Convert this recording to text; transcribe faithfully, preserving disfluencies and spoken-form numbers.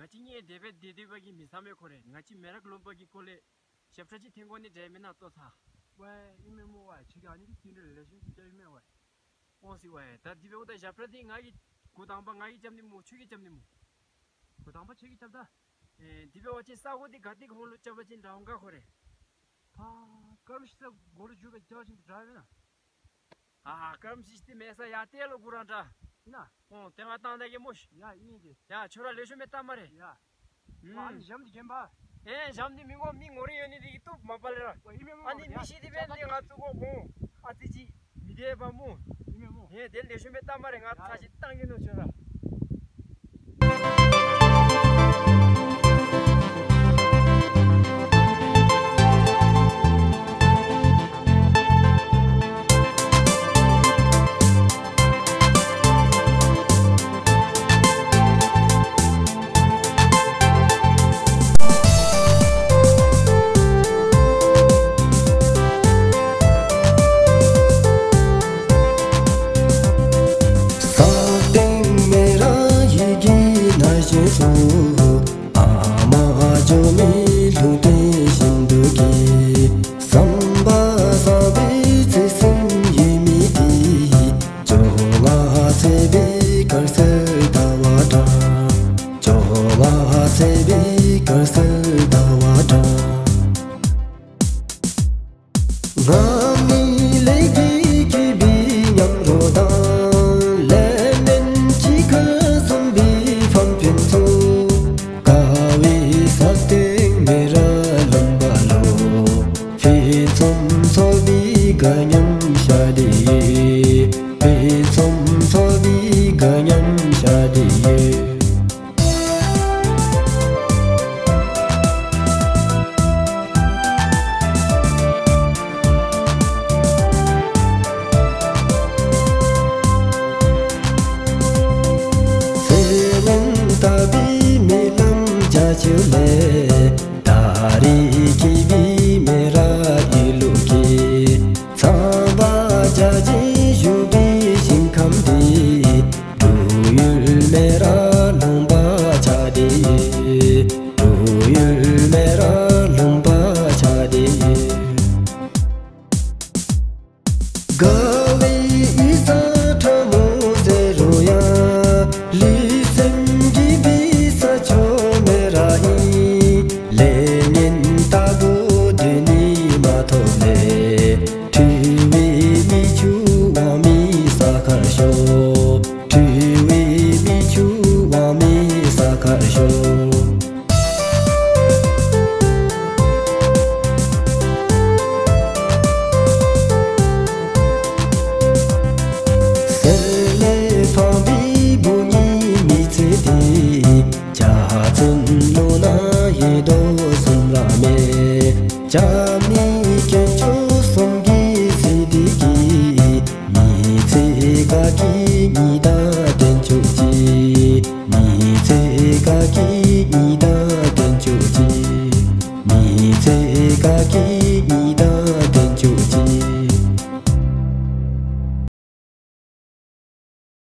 ང་བཅས་གཉིས་དེ་སྦེ་སྡོད་སྡོད་པ་གིས་མི་བཟང་མས་ཁོ་རེ། ང་བཅས་མེ་རག་ལུང་པ་གི་སྐོར་ལས་ཞབས་ཁྲ་ཅིག་འཐེན་དགོ་ནི་འདྲ་མེན་ན་ལྟོ་ཚང་། ཝའེ་ཨིན་མས་སྨོ་ཝའེ། ཁྱོད་ཀྱིས་ཨ་ནི་གི་བསྟུན་གྲོས་ལེགས་ཤོམ་ཅིག་རྐྱབ་ཡི་མས་ཝའེ། འོང་ཟེར་ཝའེ། ད་དེ་སྦེ་འོ་ད་ཞབས་ཁྲ་འདི་ང་གིས་འགོ་དང་པ་ང་གིས་རྐྱབ་ནི་སྨོ་ཁྱོད་ཀྱིས་རྐྱབ་ནི་སྨོ། འགོ་དང་པ་ཁྱོད་ཀྱིས་རྐྱབ་ད། ཨེ་དེ་སྦེ་འབད་བ་ཅིན་ས་གོ་འདི་ག་ཏེ་གོང་ལུ་རྐྱབ་པ་ཅིན་འདྲཝ་ག་ཁོ་རེ། ཕར་ཀརྨ་སི་ཏ་གུ་རུ་རྒྱུད་སྦེ་རྐྱབ་པ་ཅིན་འདྲཝ་མེན་ན། ཨ་ཀརྨ་སི་ཏ་མེད་ས་ཡར་ཏེ་ལོག་གུ་ར་འདྲ། ཨིན་ན། འོང་ཏེ་ང་བཏང་ད་གེ་སྨོ་ཤིག། ཡ་ཨིན་ཏེ། ཡ་ཁྱོད་ར་ལེགས་ཤོམ་སྦེ་བལྟ་སྨ་རེ། ཡ། ཨུམ། ཨ་ནི་ཞྭམོ་འདི་གྱོན་པ། ཨེ་ཞྭམོ་འདི་མི་དགོ། མི་ངོ་རིས་ཡོད་ནི་འདི་གིས་བཏུབ་མ་པ་ལས་ར། ཨོ་ཨིན་མས་སྨོ། ཨ་ནི་མི་ཤི་འདི་འབད་ནི་ང་བཙུགས་དགོ་གོ། ཨ་ཙི་ཅིག་མི་བདེ་བ་སྨོ། ཨིན་མས་སྨོ། ཨེ་དེ་ལེགས་ཤོམ་སྦེ་བལྟ་སྨ་རེ། ང་ཡ་ཚར་ཅིག་བཏང་གེ་ནོ་ཁྱོད་ར། ས་སྟེང་མེ་རག་ཡི་གེ་ན་གཞོན་སུ། ཨ་མ་ཇོ་མོའི་ལུང་བསྟན་བཞིན་དུ་གྱིས། བསམ་པ་བཟང་པོའི་བརྩེ་སེམས་ཡོད་མི་དེ། བཅོ་ལྔ་ཚེས་པའི་དཀར་གསལ་ཟླ་བ་འདྲ། བཅོ་ལྔ་ཚེས་པའི་དཀར་གསལ་ཟླ་བ་འདྲ། ང་མི་ལས་ཀྱི་སྐྱིད་པའི་མཉམ་རོལ་དང་། ལས་ངན་གྱི་ཁ་ཟུམ་པའི་ཕམ་ཕན་ཚུ། དགའ་བའི་ས་སྟེང་མེ་རག་ལུང་པ་ལུ། ཕུན་སུམ་ཚོགས་པའི་དགའ་མཉམ་ཤར་ཏེ་ཡོད། ཕུན་སུམ་ཚོགས་པའི་དགའ་མཉམ་ཤར་ཏེ་ཡོད། ཚེ་སྔོན་བཏབ་པའི་རྨི་ལམ་བརྒྱད་ཅུ་ལས། ད་རེས་སྐྱེས་པའི་མེ་རག་ཡིད་ལུ་སྐྱེས། ཚངས་པ་བརྒྱ་བྱིན་བཞུགས་པའི་ཞིང་ཁམས་འདི། སྒྲུབ་ཡུལ་མེ་རག་ལུང་པ་ཆགས་ཏེ་ཡོད། སྒྲུབ་ཡུལ་མེ་རག་ལུང་པ་ཆགས་ཏེ་ཡོད། དགའ་བའི་ཡིད་ཟ་ཁྲ་མོ་ཟེར་རུང་ཡང་། ལུས་སེམས་སྐྱིད་པའི་ས་ཕྱོགས་མེ་རག་ཨིན། ལས་ངན་རྟག་ཏུ་སྡོད་ནི་མ་ཐོབ་ལས། འཁྲུལ་བའི་མིག་ཆུ་དབང་མེད་ས་ཁར་ཤོར། འཁྲུལ་བའི་མིག་ཆུ་དབང་མེད་ས་ཁར་ཤོར། གསེར་ལས་འཕགས་པའི་བུ་གཉིས་མི་ཚེ་འདི། ཅ་ཆེན་ལུ་ན་ཡེ་དོ་གསུམ་ར་མེད། ཅ་མི་དཀོན་མཆོག་གསུམ་གྱིས་གཟིགས་ཏེ་གིས། མི་ཚེ་དགའ་སྐྱིད་གཉིས་དང་